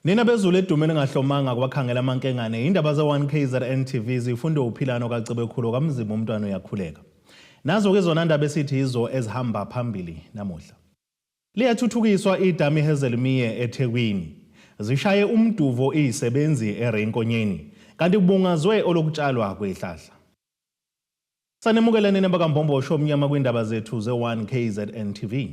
Nina bezulu edume ningahlomanga kwakhangela amankengane indaba ze-1 KZN TV zifundwe uphilano kaCebekhulu kaMzimba umntwana uyakhuleka. Nazo-ke zona ndaba esithi yizo ezihamba phambili namuhla. Liyathuthukiswa idamu iHazelmere eThekwini. Zishaye umduvo izisebenzi eRenkonyeni kanti kubungazwe olokutshalwa kwezihlahla. Sanemukela nina bakaMbombosho omnyama kwindaba zethu ze-1 KZN TV.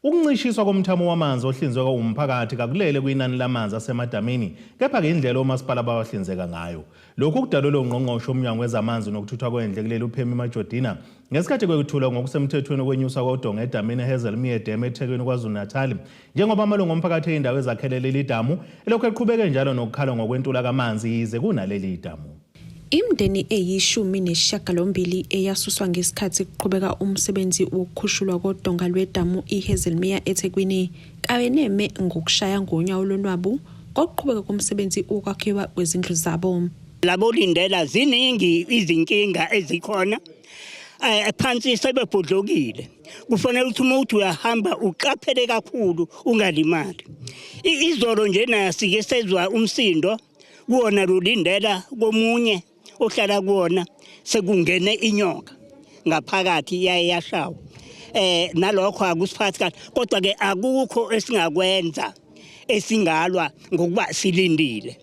Ukuncishiswa komthamo wamanzi ohlinzekwa umphakathi kakulele kwinani lamanzi asemadamini kepha-ke indlela omasipala abawahlinzeka ngayo. Lokhu kudalulwe ungqongqoshe womnyango wezamanzi nokuthuthwa kwendle kuleli uPhemi Majodina ngesikhathi kwethulwa ngokusemthethweni ukwenyuswa kodonga edamini eHazelmere Dam eThekwini KwaZulu-Natal njengoba amalungu omphakathi eyindawo ezakhele leli damu elokhu eqhubeke njalo nokukhala ngokwentula kamanzi yize kunaleli damu. Imindeni eyishumi nesishiyagalombili eyasuswa ngesikhathi kuqhubeka umsebenzi wokukhushulwa kodonga lwedamu iHazelmere eThekwini kayeneme ngokushaya ngonyawo lonwabu kokuqhubeka komsebenzi wokwakhiwa kwezindlu zabo. Labo lindela ziningi izinkinga ezikhona phansi sebebhodlokile. Kufanele ukuthi uma uthi uyahamba uqaphele kakhulu ungalimali. Izolo njena sike sezwa umsindo kuwona lulindela komunye ohlala kuwona sekungene inyoka ngaphakathi yaye yashawa. Nalokho akusiphathi kahle kodwa ke akukho esingakwenza esingalwa ngokuba silindile.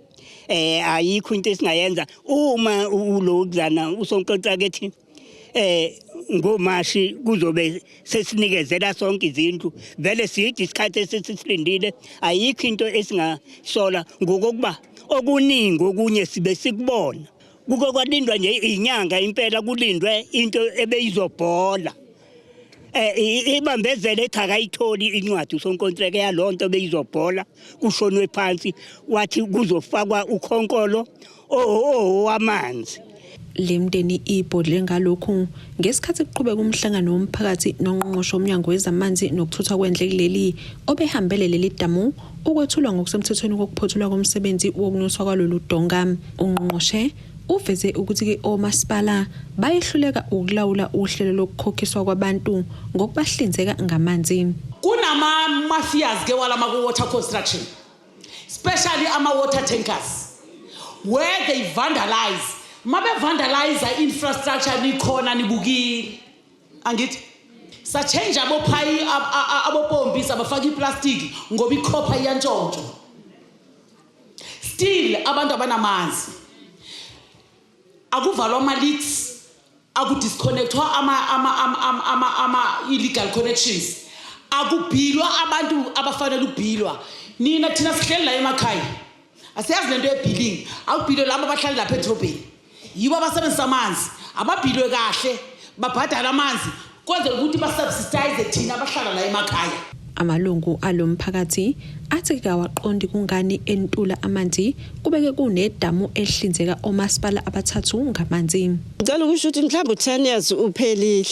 Ayikho into esingayenza uma ulokuzana usonkontraka ethi ngomashi kuzobe sesinikezela sonke izindlu vele side isikhathi esesisilindile ayikho into esingasola ngokokuba okuningi okunye sibe sikubona kuke kwalindwa nje inyanga impela kulindwe into ebeyizobhola ibambezele ethi akayitholi incwadi usonkontreke yalonto beyizobhola kushonwe phansi wathi kuzofakwa ukhonkolo owamanzi. Le mndeni ibhodle ngalokhu ngesikhathi kuqhubeka umhlangano womphakathi nongqongqoshe womnyango wezamanzi nokuthuthwa kwendle kuleli obehambele leli damu ukwethulwa ngokusemthethweni kokuphothulwa komsebenzi wokunyuswa kwalolu donga. Ungqongqoshe uveze ukuthi-ke omasipala bayehluleka ukulawula uhlelo lokukhokhiswa kwabantu ngokubahlinzeka ngamanzi. Kunama-mafias ke walama ku-water construction, especially ama-water tankers where they vandalize. Mabe-vandalize infrastructure nikhona nibukile. Angithi sa-change abophayi abopompi sabafaka iplastiki ngoba ikhopha iyantshontsho. Still abantu abanamanzi. Akuvalwa ama-leaks, akudisconnectwa ama illegal connections. Akubhilwa abantu abafanele ukubhilwa. Nina thina sihleli la emakhaya. Asiyazi lento ye-billing. Akubhilwe labo abahlali lapha edrobheni. Yibo abasebenzisa amanzi. Ababhilwe kahle, babhadale amanzi kwenzela ukuthi basubsidize thina abahlala la emakhaya. Amalungu alo mphakathi athi kawaqondi kungani entula amanzi kubeke kunedamu ehlinzeka omasipala abathathu ngamanzi. Ngicela ukusho ukuthi mhlawumbe u-10 years uphelile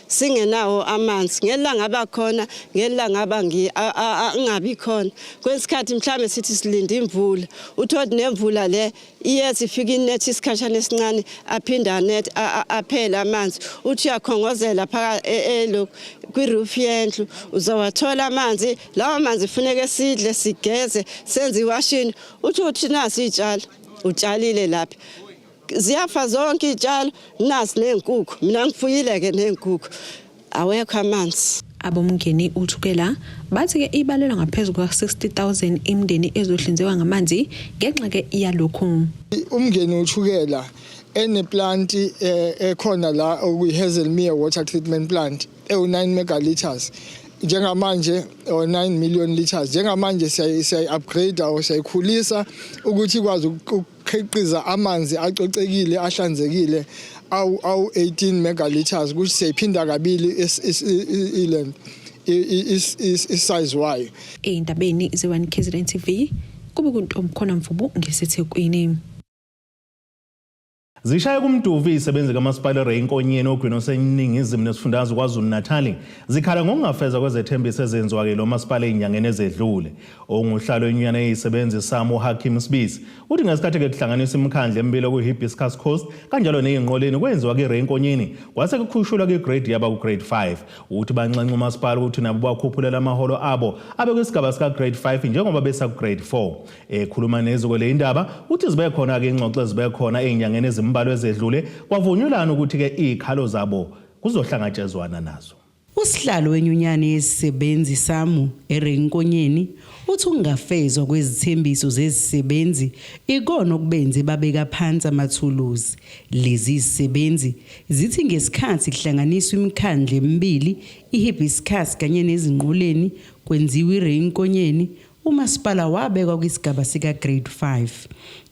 singenawo amanzi ngelanga abakhona ngelanga angabi khona kwesikhathi mhlawumbe sithi silinda imvula uthole nemvula le iyeza ifika inethi isikhashana esincane aphinde anethi aphele amanzi uthi uyakhongozela phakathi elokhu kwi-roof yendlu uzowathola amanzi lawa manzi funeke sidle sigeze senze iwashini uthi uthi nasi iy'tshalo utshalile lapha ziyafa zonke iy'tshalo nasi ney'nkukhu mina ngifuyile-ke ney'nkukhu awekho amanzi. Abomngeni uThukela bathi-ke ibalelwa ngaphezu kuka-60,000 imindeni ezohlinzekwa ngamanzi ngenxa-ke yalokhu. Umngeni uThukela eneplanti ekhona la okuyi-Hazelmere Water Treatment Plant ewu-9 megaliters njengamanje or 9 million liters njengamanje siyayi-upgrade or siyayikhulisa ukuthi ikwazi ukukhiqiza amanzi acocekile ahlanzekile awu 18 megaliters kusho siyayiphinda kabili ilento isize wayo. Ey'ndabeni ze-1 KZN TV kube kuntombi khona Mvubu ngiseThekwini. Zishaye kumduvi izisebenzi kaMasipala iRay Nkonyeni ogwini oseningizimu nesifundazwe KwaZulu-Natal zikhala ngokungafezwa kwezethembiso ezenziwa-ke lo masipala ey'nyangeni ezedlule. Onguhlalo wenyunyana yezisebenzi SAMU uHakim Sibisi uthi ngesikhathi-ke kuhlanganiswa imikhandlu emibili okuyi-Hibiscus Coast kanjalo ney'nqoleni kwenziwa kwi-Ray Nkonyeni kwase kukhushulwa kwi-grade yaba ku-grade 5. Uthi banxenxa umasipala ukuthi nabo bakhuphulela amaholo abo abe kwisigaba sika-grade 5 njengoba besaku-grade 4. Ekhuluma neziko le indaba uthi zibe khona-ke ingxoxo ezibe khona ey'nyangeni ezimbalwa ezedlule kwavunyelwana ukuthi-ke iy'khalo zabo kuzohlangatshezwana nazo. Usihlalo wenyunyane yezisebenzi SAMU eRay Nkonyeni uthi ukungafezwa kwezithembiso zezisebenzi ikona okubenze babeka phansi amathuluzi. Lezi zisebenzi zithi ngesikhathi kuhlanganiswa imikhandlu emibili iHibiscus kanye neZinqoleni kwenziwa iRay Nkonyeni Umasipala wabekwa kwisigaba sika-Grade 5.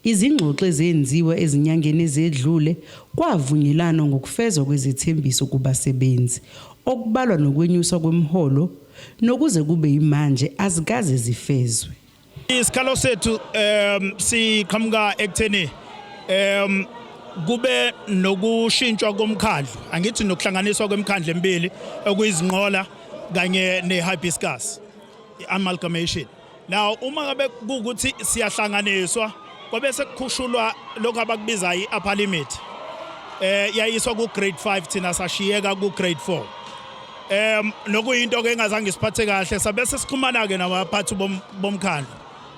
Izingxoxo ezenziwa ezinyangeni ezedlule kwavunyelanwa ngokufezwa kwezethembiso kubasebenzi, okubalwa nokwenyuswa kwemiholo, nokuze kube yimanje azikaze zifezwe. Isikhalo sethu um siqhamuka ekutheni um kube nokushintshwa komkhandlu angithi nokuhlanganiswa kwemikhandlu emibili okuyizinqola kanye ne-hibiscus i-amalgamation now uma ngabe kuwukuthi siyahlanganiswa kwabe sekukhushulwa lokhu abakubizayo i-upper limit eh yayiswa ku grade 5 thina sashiyeka ku grade 4 em nokuyinto ke engazange isiphathe kahle sabe sesixhumana ke nabaphathi bomkhandlu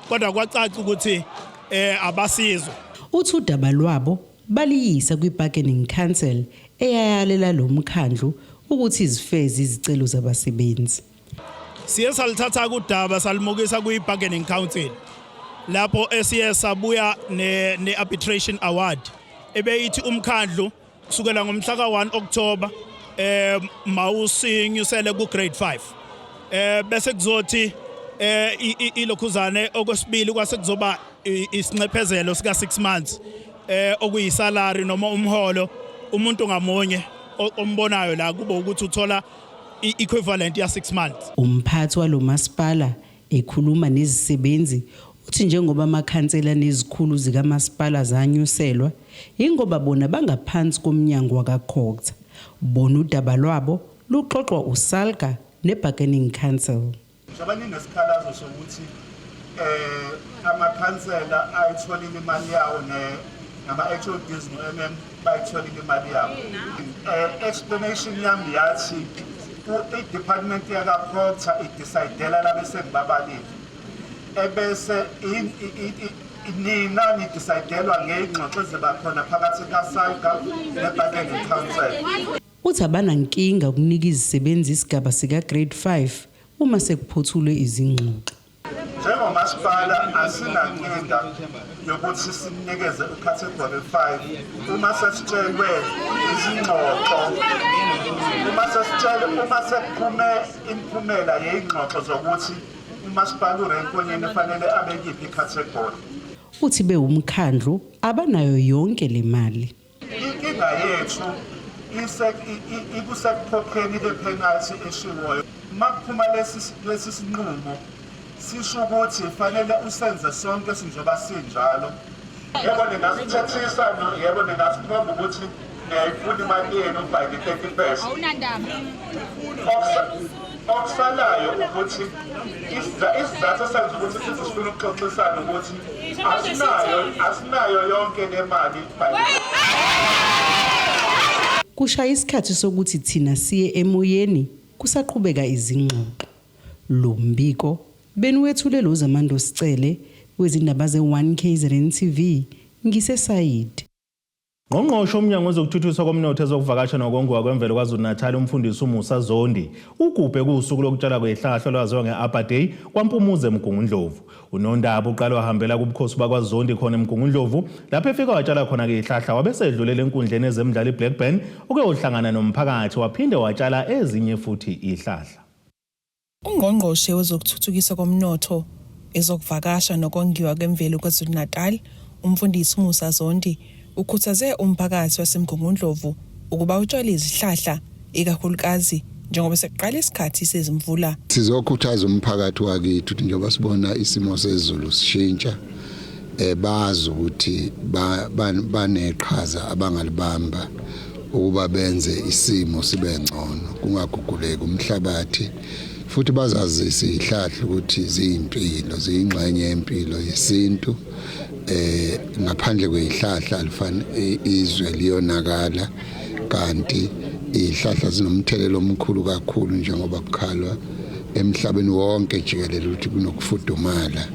kodwa kwacaca ukuthi eh abasizwa Uthi udaba lwabo baliyisa kwi-Bargaining Council eyayalela lo mkhandlu ukuthi izifeze izicelo zabasebenzi. Siye salithatha kudaba salimukisa kwi-Bargaining Council lapho esiye sabuya ne-arbitration award ebeyithi umkhandlu kusukela ngomhla ka-1 October eh mawusinyusele ku grade 5 eh bese kuzothi eh ilokhuzane okwesibili kwase kuzoba isinxephezelo sika 6 months eh okuyisalary noma umholo umuntu ngamunye ombonayo la kube ukuthi uthola i-equivalent ya 6 months. Umphathi walo masipala ekhuluma nezisebenzi uthi njengoba amakhansela nezikhulu zikamasipala zanyuselwa yingoba bona bangaphansi komnyango wakaCogta. Bona udaba lwabo luxoxwa uSalga neBargaining Council. Njengoba ninesikhalazo sokuthi eh amakhansela ayitholile imali yawo ne nama-HODs no-MM bayitholile imali yabo. Eh explanation yami yathi i-department yakaCogta idecidela labe sengibabalile ebese nina nidecidelwa ngey'ngxoxo eziba khona phakathi kaSalga ne-Bargaining Council. Uthi abanankinga ukunika izisebenzi isigaba sika-grade 5 uma sekuphothulwe izingxoxo. Njengomasipala asinankinga yokuthi sinikeze u-category 5 uma sesitshelwe izingxoxo uma sesitshelwe uma sekuphume imiphumela yey'ngxoxo zokuthi umasipala uRay Nkonyeni fanele abe kuyiphi i-category. Uthi bewumkhandlu abanayo yonke le mali. Inkinga yethu ikusekukhokheni le penalty eshiwoyo. Uma kuphuma lesi lesi sinqumo sisho ukuthi fanele usenze sonke sinjengoba sinjalo. Yebo ningasithethisa yebo ningasikhomba ukuthi niyayifuna imali yenu by the 31st. Okusalayo ukuthi isizathu esenza ukuthi sithi sifuna ukuxoxisana ukuthi asinayo asinayo yonke le mali by Kushaya isikhathi sokuthi thina siye emoyeni kusaqhubeka izingxoxo. Lo mbiko beniwethule lo Zamando Sicele wezindaba ze-1 KZN TV ngiseSayidi. Ngqongqoshe womnyango wezokuthuthukiswa komnotho ezokuvakasha nokongiwa kwemvelo KwaZulu-Natal umfundisi uMusa Zondi ugubhe kuwusuku lokutshalwa kwezihlahla olwaziwa nge-Arbor Day kwaMpumuza eMgungundlovu. UNondaba uqale wahambela kubukhosi bakwaZondi khona eMgungundlovu lapho efika watshala khona-ke ihlahla wabe esedlulela enkundleni ezemidlalo iBlackburn ukuyohlangana nomphakathi waphinde watshala ezinye futhi ihlahla. UNgqongqoshe wezokuThuthukiswa koMnotho, ezokuVakasha noKongiwa kweMvelo KwaZulu-Natal, uMfundisi uMusa Zondi, ukhuthaze umphakathi waseMgungundlovu ukuba utshale izihlahla, ikakhulukazi njengoba sekuqala isikhathi sezimvula. Sizokhuthaza umphakathi wakithi ukuthi njengoba sibona isimo sezulu sishintsha Bazi ukuthi baneqhaza abangalibamba ukuba benze isimo sibe ngcono, kungaguguleki umhlabathi, futhi bazazise izihlahla ukuthi ziyimpilo, ziyingxenye yempilo yesintu. Ngaphandle kwezihlahla alifani izwe liyonakala, kanti izihlahla zinomthelela omkhulu kakhulu njengoba kukhalwa emhlabeni wonke jikelele ukuthi kunokufudumala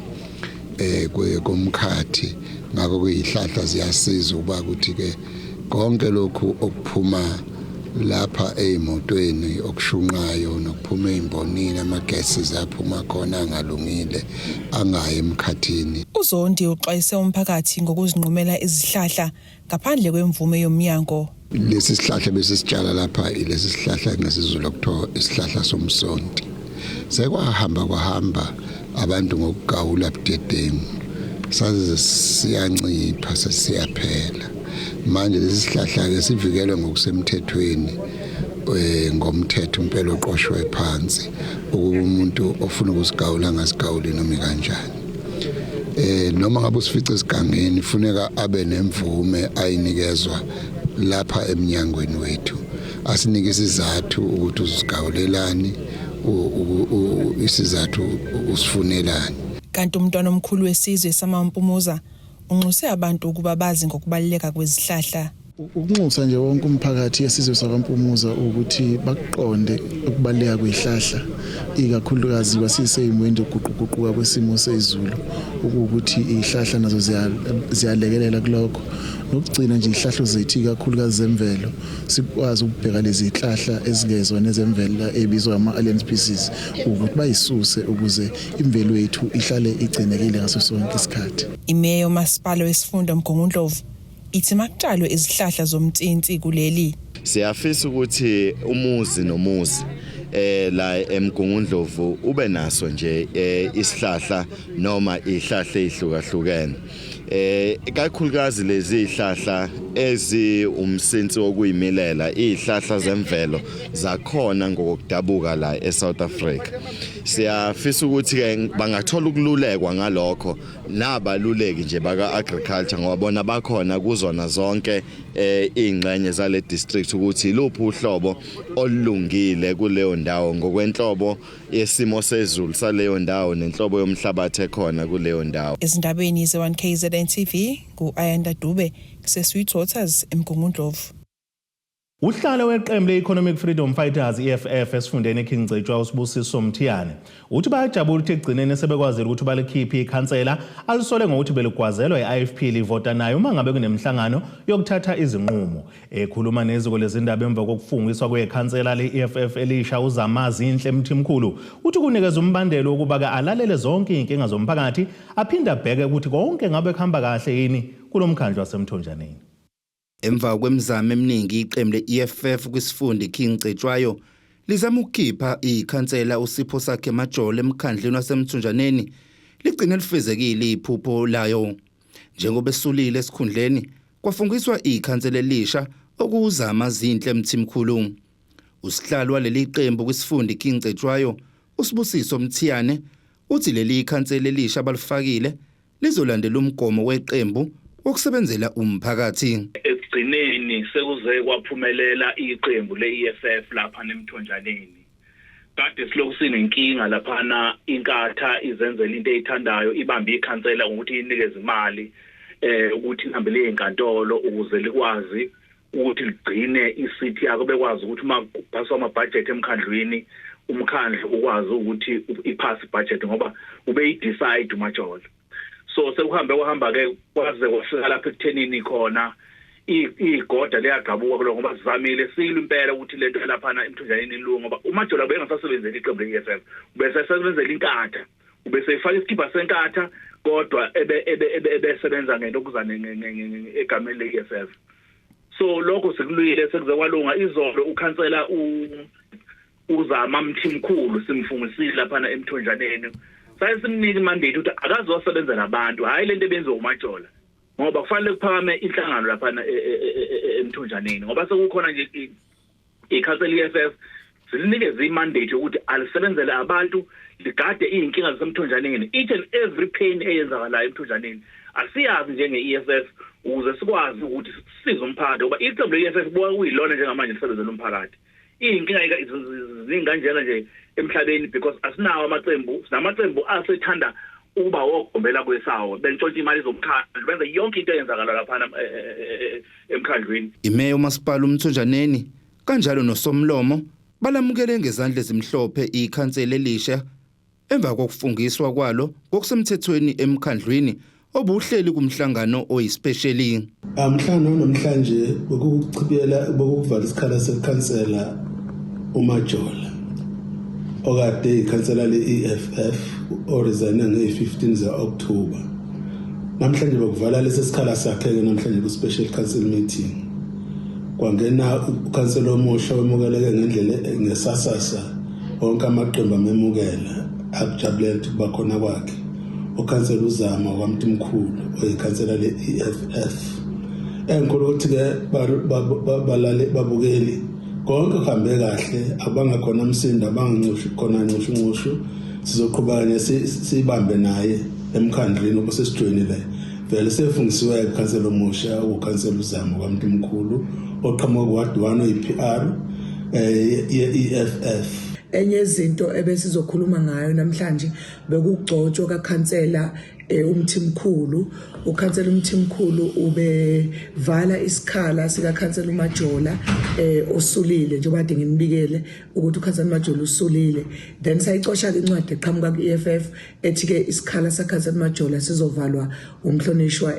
komkhathi. Ngakho kuyihlahla ziyasiza ukuba ukuthi ke konke lokhu okuphuma lapha ey'motweni okushunqayo nokuphuma ey'mbonini, ama-gases aphuma khona angalungile, angayi emkhathini. UZondi uxwayise umphakathi ngokuzinqumela izihlahla ngaphandle kwemvume yomnyango. Lesi sihlahla besisitshala lapha, ilesi sihlahla ngesiZulu kuthiwa isihlahla somsonti. Sekwahamba kwahamba abantu ngokugawula budedengu, saze siyancipha, sesiyaphela. Manje lesi sihlahla-ke sivikelwe ngokusemthethweni, ngomthetho impela oqoshwe phansi, ukuba umuntu ofuna ukusigawula angasigawuli noma kanjani. Noma ngabe usifice esigangeni, funeka abe nemvume ayinikezwa lapha eminyangweni wethu, asinike isizathu ukuthi usigawulelani, isizathu usifunelani. Kanti umntwana omkhulu wesizwe samaMpumuza unxuse abantu ukuba bazi ngokubaluleka kwezihlahla. Ukunxusa nje wonke umphakathi yesizwe sakwaMpumuza ukuthi bakuqonde ukubaluleka kwezihlahla, ikakhulukazi kwasiseyimweni zokuguquguquka kwesimo sezulu, ukuthi izihlahla nazo ziyalekelela kulokho, nokugcina nje izihlahla zethu ikakhulukazi zemvelo, sikwazi ukubheka lezi zihlahla ezingezona ezemvelo ebizwa ama-alien species ukuthi bayisuse ukuze imvelo yethu ihlale igcinekile ngaso sonke isikhathi. Imeya yomasipala wesifunda uMgungundlovu ithi makutshalwe izihlahla zomtsinsi kuleli. Siyafisa ukuthi umuzi nomuzi la eMgungundlovu ube naso nje isihlahla noma izihlahla ezihlukahlukene, kakhulukazi lezi zihlahla ezi umsinsi wokuyimilela, izihlahla zemvelo zakhona ngokudabuka la eSouth Africa. Siyafisa ukuthi ke bangathola ukululekwa ngalokho nabaluleki nje baka agriculture, ngoba bona bakhona kuzona zonke ingxenye zale district, ukuthi iluphi uhlobo olungile kuleyo ndawo ngokwenhlobo yesimo sezulu saleyo ndawo nenhlobo yomhlabathi ekhona kuleyo ndawo. Ezindabeni ze-1 KZN TV, ngu-Ayanda Dube kuseSweetwaters eMgungundlovu. Uhlalo weqembu le-Economic Freedom Fighters, EFF, esifundeni eKing Cetshwayo, uSibusiso Mthiyane, uthi bayajabula ukuthi ekugcineni sebekwazile ukuthi balikhiphe ikhansela alisole ngokuthi beligwazelwa i-IFP, livota nayo uma ngabe kunemihlangano yokuthatha izinqumo. Ekhuluma neziko lezindaba emva kokufungiswa kwekhansela le-EFF elisha uZamazinhle Mthimkhulu, uthi kunikeza umbandelo wokuba-ke alalele zonke iy'nkinga zomphakathi, aphinde abheke ukuthi konke ngabe kuhamba kahle yini kulo mkhandlu waseMthonjaneni. Emva kwemizamo eminingi, iqembu le-EFF kwisifunda King Cetshwayo lizama ukukhipha ikhansela uSipho Sakhe Majola emkhandlweni waseMthunjaneni, ligcine lifezekile iphupho layo. Njengoba esulile esikhundleni, kwafungiswa ikhansela elisha okuwuZamazinhle Mthimkhulu. Usihlalo waleli qembu kwisifunda King Cetshwayo, uSibusiso Mthiyane, uthi leli ikhansela elisha abalifakile lizolandela umgomo weqembu wokusebenzela umphakathi. Ekugcineni sekuze kwaphumelela iqembu le-EFF lapha nemthonjaneni. Kade silokhu sinenkinga laphana, inkatha izenzela into eyithandayo, ibambe ikhansela ngokuthi inikeze imali ukuthi ihambe liye enkantolo ukuze likwazi ukuthi ligcine i-seat yakho, bekwazi ukuthi uma kuphaswa amabhajethi emkhandlwini, umkhandlu ukwazi ukuthi iphase ibudget, ngoba ube i-decide uMajola. So sekuhambe kwahamba ke kwaze kwafika lapha ekuthenini khona igoda liyagabuka kulo, ngoba sizamile silo impela ukuthi lento laphana emthonjaneni ilunga, ngoba uMajola bengasasebenzeli iqembu le-EFF, bese esebenzela inkatha, ubese efaka isikhipha senkatha, kodwa ebe ebe ebesebenza ngento kuzane egameni le-EFF. So lokho sekulwile, sekuze kwalunga. Izolo ukhansela uZama Mthimkhulu simfungisile laphana emthonjaneni, saye simnika i-mandate ukuthi akazosebenzela abantu, hhayi lento ebenziwa uMajola, ngoba kufanele kuphakame inhlangano laphana emthonjaneni, ngoba sekukhona nje ikhansela i-EFF. Silinikeze imandate yokuthi alisebenzele abantu, ligade iy'nkinga zasemthonjaneni, each and every pain eyenzakalayo emthonjaneni asiyazi njenge-EFF, ukuze sikwazi ukuthi sisize umphakathi, ngoba iqembu le-EFF buka kuyilona njengamanje lisebenzela umphakathi. Iy'nkinga zinganjena nje emhlabeni because asinawo amaqembu, sinamaqembu asethanda ukuba wogombela kwesawo, bentshontsha imali zomkhandlu, benze yonke into eyenzakala laphana emkhandlwini. Imeya umasipala uMthonjaneni kanjalo noSomlomo balamukele ngezandla ezimhlophe ikhansela elisha emva kokufungiswa kwalo ngokusemthethweni emkhandlwini obuhleli kumhlangano oyispecially. Umhlangano namhlanje bekukuchibiyela, bekukuvala isikhala sekhansela uMajola, okade ikhansela le-EFF, oresign nge-15 ze-October. Namhlanje bekuvala lesi sikhala sakhe-ke namhlanje ku-special council meeting. Kwangena ukhansela omusha, wemukeleke ngendlela ngesasasa, wonke amaqembu amemukela, akujabulela ukuthi kuba khona kwakhe. Ukhansela uZama kwaMtimkhulu, oyikhansela le-EFF. Engikhulu ukuthi-ke balale babukeli, konke kuhambe kahle, abangakhona umsindo, abanganxushu khona nxushu nxushu. Sizoqhubeka sibambe naye emkhandlwini obusesijoyinile. Vele sefungisiwe ukhansela omusha, ukhansela uZama kwaMtimkhulu, oqhamuka ku-ward 1, oyi-PR ye-EFF. Enye izinto ebesizokhuluma ngayo namhlanje bekugcotshwa kakhansela uMthimkhulu. Ukhansela uMthimkhulu ubevala isikhala sikakhansela uMajola osulile, njengoba kade nginibikele ukuthi ukhansela uMajola usulile. Then sayicosha ke incwadi eqhamuka ku-EFF ethi ke isikhala sakhansela uMajola sizovalwa umhlonishwa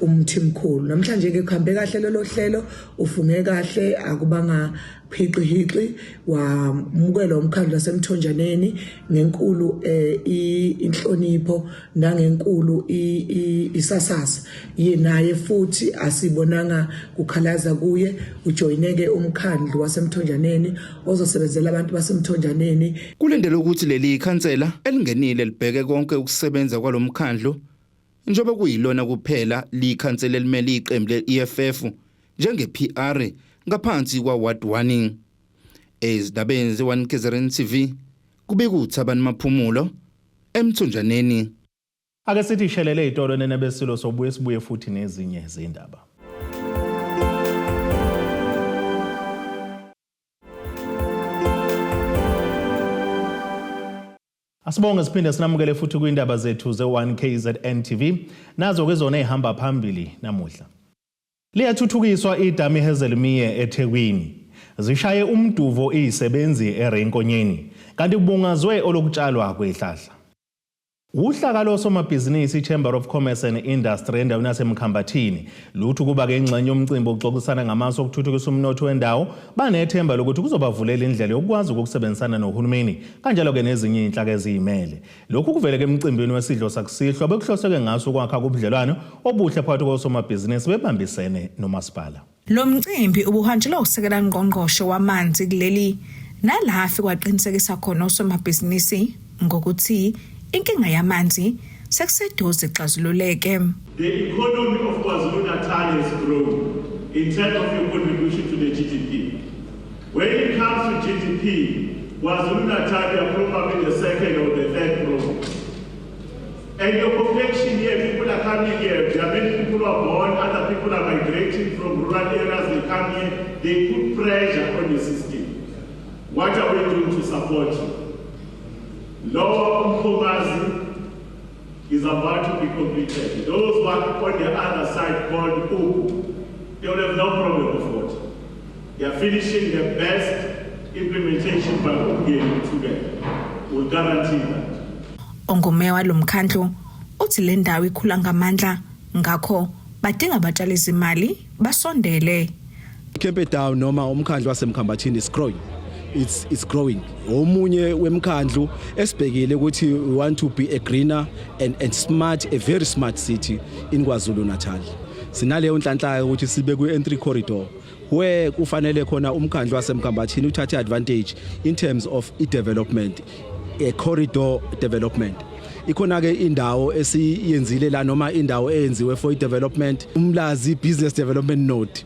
uMthimkhulu. Namhlanje ke kuhambe kahle lelo hlelo, ufunge kahle, akubanga phiqi hiqi, wamukelwa umkhandlu wasemthonjaneni ngenkulu inhlonipho nangenkulu isasasa. Yenaye futhi asibonanga kukhalaza kuye, ujoyineke umkhandlu wasemthonjaneni ozosebenzela abantu basemthonjaneni. Kulindelwe ukuthi leli khansela elingenile libheke konke ukusebenza kwalomkhandlu, njengoba kuyilona kuphela likhansela elimele iqembu le-EFF njenge-PR ngaphansi kwa-Ward 1. Ezindabeni ze-1 KZN TV, kubika uThabani Maphumulo eMthonjaneni. Ake sithi shelele izitolo nenebesilo, sobuye sibuye futhi nezinye izindaba. Asibonge, siphinde sinamukele futhi kwindaba zethu ze-1 KZN TV. Nazo ke zona ezihamba phambili namuhla. Liyathuthukiswa idamu iHazelmere eThekwini. Zishaye umduvo izisebenzi eRay Nkonyeni, kanti kubungazwe olokutshalwa kwezihlahla. Uhlaka losomabhizinisi i-Chamber of Commerce and Industry endaweni yaseMkhambathini luthi kuba ke ingxenye yomcimbi wokuxoxisana ngamasu okuthuthukisa umnotho wendawo, banethemba lokuthi kuzobavulela indlela yokukwazi ukusebenzisana nohulumeni kanjalo-ke nezinye iy'nhlaka eziyimele. Lokhu kuveleke emcimbini wesidlo sakusihlwa bekuhloseke ngaso ukwakha kubudlelwano obuhle phakathi kosomabhizinisi bebambisene nomasipala. Lo mcimbi ubuhanjelwe usekela ngqongqoshe wamanzi kuleli, nala afike waqinisekisa khona osomabhizinisi ngokuthi inkinga yamanzi sekuseduze ixazululeke. The economy of KwaZulu-Natal has grown in terms of your contribution to the GDP. When it comes to GDP, KwaZulu-Natal, you are probably the second or the third growth. And your population here, people are coming here. There are many people who are born, other people are migrating from rural areas, they come here, they put pressure on the system. What are we doing to support you? Lower Umkomazi is about to be completed. Those who are on the other side called Ugu, they will have no problem of water. They are finishing the best implementation by Umgeni today. We'll guarantee that. Ongumeya walomkhandlu uthi le ndawo ikhula ngamandla, ngakho badinga abatshali izimali basondele. Camperdown noma umkhandlu waseMkhambathini is growing. It's growing. Omunye wemkhandlu esibhekile ukuthi we want to be a greener and smart, a very smart city in KwaZulu Natal. Sinaleyo nhlanhla ukuthi sibe ku N3 corridor, where kufanele khona umkhandlu waseMkhambathini uthathe advantage in terms of i-development, a corridor development. Ikhona ke indawo esiyenzile la, noma indawo eyenziwe for i-development, uMlazi Business Development Node.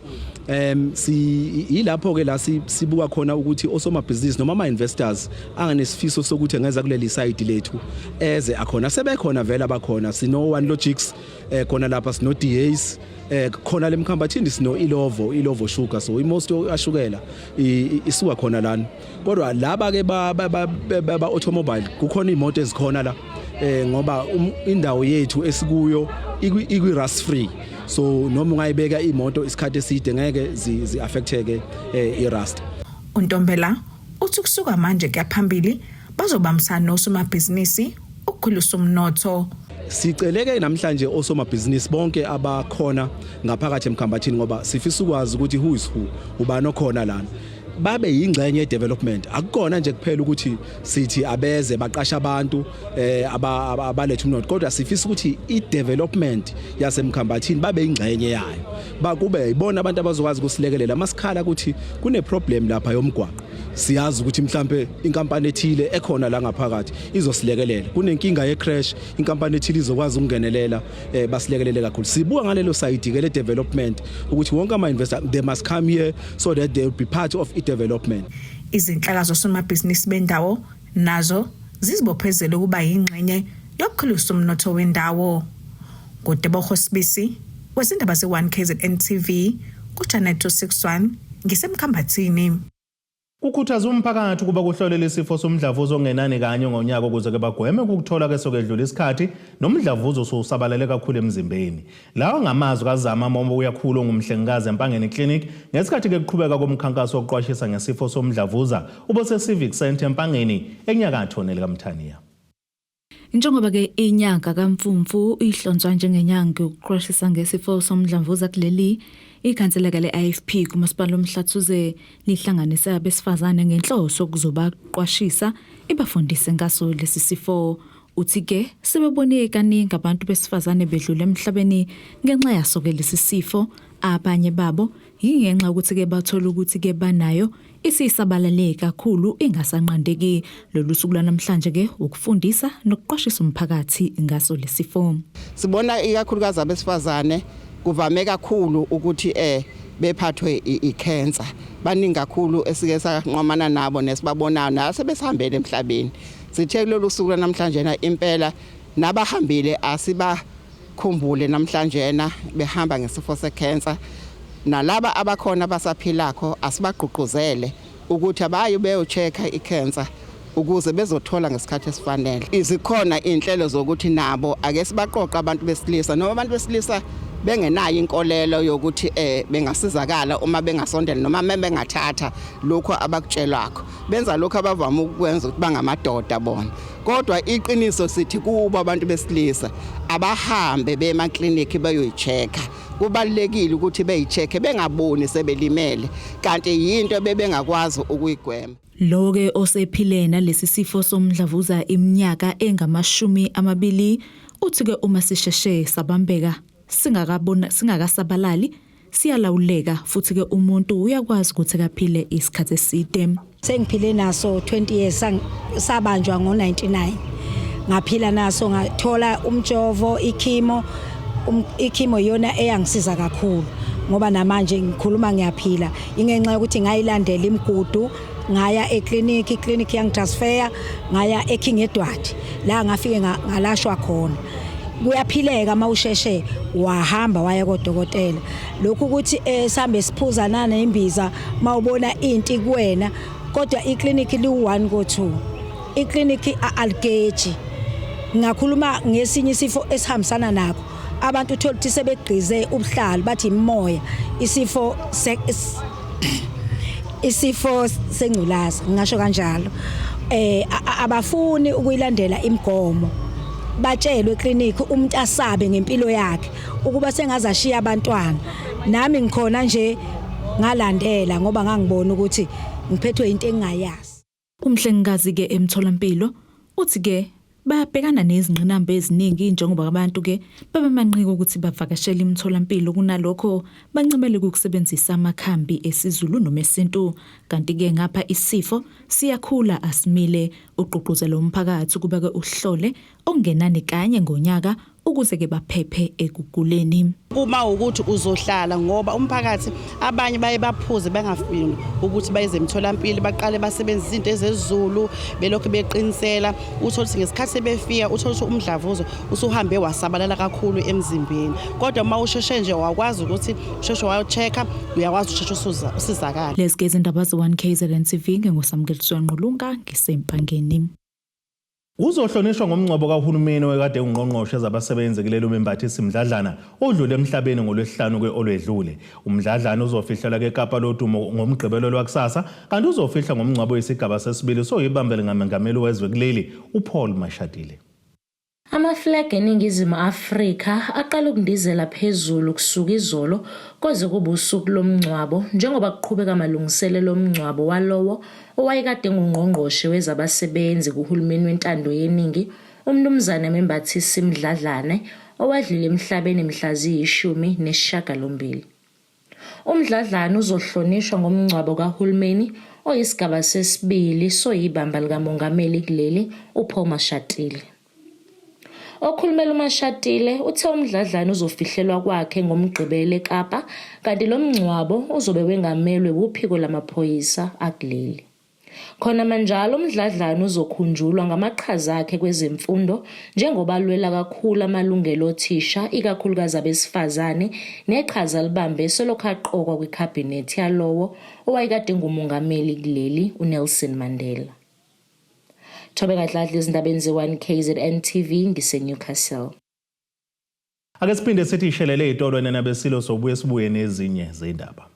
Si yilapho ke la sibuka khona ukuthi osomabhizinisi noma ama investors anganesifiso sokuthi engeza kuleli side lethu eze akhona, sebekhona vele abakhona. Sino One Logics khona lapha, sino DAs khona lemkhambathini, sino Ilovo Sugar, so imost ashukela isuka khona lana. Kodwa laba ke ba automobile, kukhona imoto ezikhona la ngoba indawo yethu esikuyo ikwi rust free, so noma ungayibeka imoto isikhathi eside ngeke zi affecteke i-rust. uNtombela uthi kusuka manje kuyaphambili bazobambisana nosomabhizinisi ukukhulisa umnotho. Siceleke namhlanje osomabhizinisi bonke abakhona ngaphakathi emkhambathini, ngoba sifisa ukwazi ukuthi who is who, ubani okhona lana, babe yingxenye ye-development. Akukona nje kuphela ukuthi sithi abeze baqasha abantu abaletha umnotho, kodwa sifisa ukuthi i-development yasemkhambathini babe yingxenye yayo, bakube ibona abantu abazokwazi ukusilekelela masikhala ukuthi kune problem lapha yomgwaqo. Siyazi ukuthi mhlambe inkampani ethile ekhona la ngaphakathi izosilekelela, kunenkinga ye-crash, inkampani ethile izokwazi ukungenelela, basilekelele kakhulu. Sibuka ngalelo side ke le development ukuthi wonke ama investor, they must come here so that they will be part of i development. Izinhlaka zosomabhizinisi bendawo nazo zizibophezele ukuba yingxenye yokukhulisa umnotho wendawo. NguTebogo Sibisi wezindaba ze-1 KZN TV ku-Channel 261 ngisemkhambathini. Kukhuthaza umphakathi ukuba kuhlolele isifo somdlavuza ongenani kanye ngonyaka ukuze ke bagweme ukukuthola ke sokwedlula isikhathi nomdlavuza osusabalele kakhulu emzimbeni. Lawa ngamazwi kaZama Mombo uyakhulu ngumhlengikazi eMpangeni Clinic ngesikhathi ke kuqhubeka komkhankaso wokuqwashisa ngesifo somdlavuza ubose Civic Centre eMpangeni enyakatho nelikaMthaniya. Njengoba ke inyanga kaMfumfu ihlonzwa njengenyanga yokuqwashisa ngesifo somdlavuza kuleli, ikhansela le-IFP kumasipala uMhlathuze lihlanganise abesifazane ngenhloso yokuzobaqwashisa, ibafundise ngaso lesi sifo. Uthi ke sebebone kaningi abantu besifazane bedlula emhlabeni ngenxa yaso ke lesi sifo, abanye babo yingenxa ukuthi ke bathola ukuthi ke banayo isisabalale kakhulu ingasanqandeki. Lolu suku lwanamhlanje ke ukufundisa nokuqwashisa umphakathi ngaso lesifo. Sibona ikakhulukazi abesifazane kuvame kakhulu ukuthi bephathwe i-cancer. Baningi kakhulu esike sanqwamana nabo nesibabonayo nasebesihambele emhlabeni. Sithe kulolu suku namhlanje na impela nabahambile asibakhumbule namhlanje na behamba ngesifo se-cancer, nalaba abakhona abasaphilakho asibagqugquzele ukuthi abaye beyo-check-a i-cancer ukuze bezothola ngesikhathi esifanele. Izikhona inhlelo zokuthi nabo ake sibaqoqa abantu besilisa, noma abantu besilisa bengenayo inkolelo yokuthi bengasizakala uma bengasondela noma bengathatha lokho abakutshelwakho, benza lokho abavama ukukwenza ukuthi bangamadoda bona. Kodwa iqiniso sithi kubo abantu besilisa abahambe bemaklinikhi beyoyi-check-a. Kubalulekile ukuthi beyi-check-e bengaboni sebelimele, kanti yinto bebengakwazi ukuyigwema. Lo ke osephile nalesi sifo somdlavuza iminyaka engama-20 uthi ke uma sisheshe sabambeka singakabona singakasabalali siyalawuleka, futhi ke umuntu uyakwazi ukuthi aphile isikhathi eside. Sengiphile naso 20 years, sabanjwa ngo-99, ngaphila naso, ngathola umjovo i-chemo. I-chemo iyona eyangisiza kakhulu ngoba namanje ngikhuluma ngiyaphila, ingenxa yokuthi ngayilandela imigudu, ngaya eklinikhi, iklinikhi yangi-transfer ngaya eKing Edward la ngafike ngalashwa khona. Kuyaphileka mawusheshe wahamba waya kodokotela. Lokhu ukuthi sihambe siphuza nane imbiza mawubona into kuwena, kodwa iklinikhi liwu1 ko2, iklinikhi aligeji. Ngakhuluma ngesinye isifo esihambisana nakho, abantu uthola ukuthi sebegqize ubuhlalo bathi imoya, isifo sengculaza, ngisho kanjalo. Abafuni ukuyilandela imigomo, batshelwe eklinikhi, umuntu asabe ngempilo yakhe ukuba sengaze ashiya abantwana. Nami ngikhona nje ngalandela ngoba ngangibona ukuthi ngiphethwe into engingayazi. Umhlengikazi ke emtholampilo uthi ke bayabhekana nezingqinamba eziningi njengoba abantu ke babemanqika ukuthi bavakashele imitholampilo, kunalokho bancamele ukusebenzisa amakhambi esiZulu noma esintu, kanti ke ngapha isifo siyakhula asimile. Ugqugquzela umphakathi ukuba ke uhlole okungenani kanye ngonyaka ukuze ke baphephe ekuguleni. Kuma ukuthi uzohlala ngoba umphakathi abanye baye baphuze bangafuni ukuthi bayeze emtholampilo, baqale basebenzise izinto ezezulu belokhu beqinisela, uthole ukuthi ngesikhathi sebefika uthole ukuthi umdlavuzo usuhambe wasabalala kakhulu emzimbeni. Kodwa uma usheshe nje wakwazi ukuthi usheshe wayo-check-a, uyakwazi usheshe usizakale. Lezi ke izindaba ze-1 KZN TV nginguSamukeliso Ngqulunga ngisempangeni. Uzohlonishwa ngomngcwabo kahulumeni owekade ungqongqoshe zabasebenzi kuleli uMembathisi Mdladlana odlule emhlabeni ngoLwesihlanu olwedlule. UMdladlana uzofihlelwa keKapa lodumo ngoMgqibelo lwakusasa kanti uzofihlwa ngomngcwabo wesigaba sesibili soyibambele ngamengameli wezwe kuleli uPaul Mashatile. Amaflag eNingizimu Afrika aqala ukundizela phezulu kusuka izolo koze kube usuku lomngcwabo njengoba kuqhubeka amalungiselelo omngcwabo walowo owayekade engungqongqoshe wezabasebenzi kuhulumeni wentando yeningi uMnumzane Membathisi Mdladlane owadlula emhlabeni mhla ziyi-18. UMdladlana uzohlonishwa ngomngcwabo kahulumeni oyisigaba sesibili soyibamba likamongameli kuleli uPaul Mashatile. Okhulumela uMashatile uthe uMdladlana uzofihlelwa kwakhe ngoMgqibelo eKapa kanti lo mngcwabo uzobe wengamelwe wuphiko lamaphoyisa akuleli. Khonamanjalo uMdladlana uzokhunjulwa ngamaqhaza akhe kwezemfundo njengoba alwela kakhulu amalungelo othisha ikakhulukazi abesifazane neqhaza alibambe selokhu aqokwa kwikhabhinethi yalowo owayekade engumongameli kuleli uNelson Mandela. Thobeka Dladla ezindabeni ze-1 KZN TV ngiseNewcastle. Ake siphinde sithi ishelele izitolo nina besilo sobuye sibuye nezinye zendaba.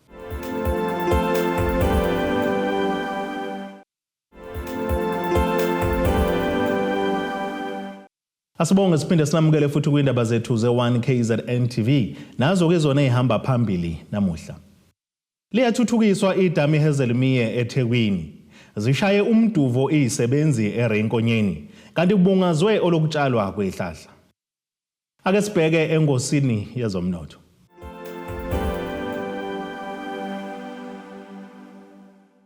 Asibonge siphinde sinamukele futhi kwindaba zethu ze-1 KZN TV. Nazo ke zona ezihamba phambili namuhla. Liyathuthukiswa idamu iHazelmere eThekwini. Zishaye umduvo izisebenzi eRenkonyeni kanti kubungazwe olokutshalwa kwezihlahla. Ake sibheke engosini yezomnotho.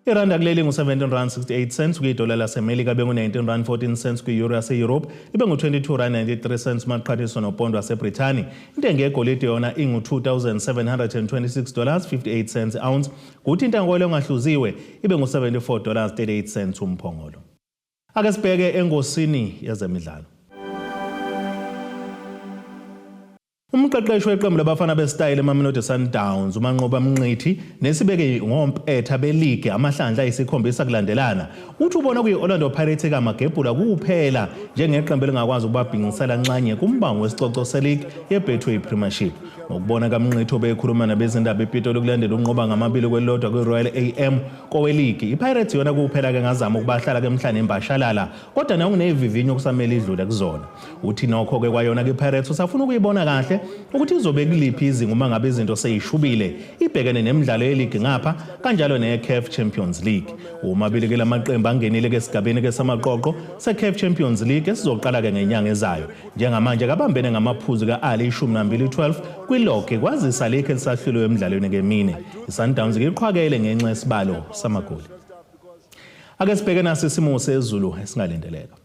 Iranda kuleli ngu-17 rand 68 cents kwidola laseMelika bengu-19 rand 14 cents kwi-euro yase-Europe ibe ngu-22 rand 93 cents uma kuqhathaniswa nopondo waseBrithani. Intengo yegolide yona ingu-$2,726 58 cents ounce kuthi intengo engahluziwe ibe ngu-$74 38 cents umphongolo. Ake sibheke engosini yezemidlalo. Umqeqeshi weqembu labafana besitayile eMamelodi Sundowns uManqoba Mnqithi nesibeke ngompetha beligi amahlandla ayisikhombisa kulandelana uthi ubona kuyi-Orlando Pirates kaMagebhula kuphela njengeqembu elingakwazi ukubabhingisela nxanye kumbango wesicoco seligi yeBetway Premiership. Ngokubona kaMnqithi obekhuluma nabezindaba ePitoli kulandela ukunqoba ngamabili kwelilodwa kwi-Royal AM koweligi, iPirates yona kuphela-ke ngazama ukubahlala ke mhlane embashalala kodwa nayo kunevivinyo kusamele idlule kuzona. Uthi nokho-ke kwayona ke-Pirates usafuna ukuyibona kahle ukuthi izobe kuliphi izinga uma ngabe izinto seyishubile ibhekene nemidlalo yeligi ngapha kanjalo neye-CAF Champions League. Womabili ke lamaqembu angenile ke esigabeni ke samaqoqo se-CAF Champions League esizoqala-ke ngenyanga ezayo. Njengamanje kabambene ngamaphuzu ka-Ali 12 kwiloge kwazisa alikho elisahluliwe emidlalweni kemine. I-Sundowns iqhwakele ngenxa yesibalo samagoli. Ake sibheke nasi isimo sezulu esingalindeleka.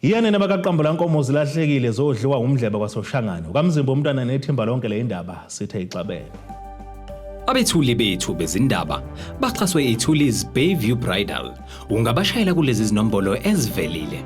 Iyane nabakaqambula nkomo zilahlekile zodliwa umdlebe kwaSoshangane. Kamzimba umntwana nethimba lonke le indaba sithe ixabene. Abethuli bethu bezindaba baxhaswe iThuli's Bayview Bridal. Ungabashayela kulezi zinombolo ezivelile.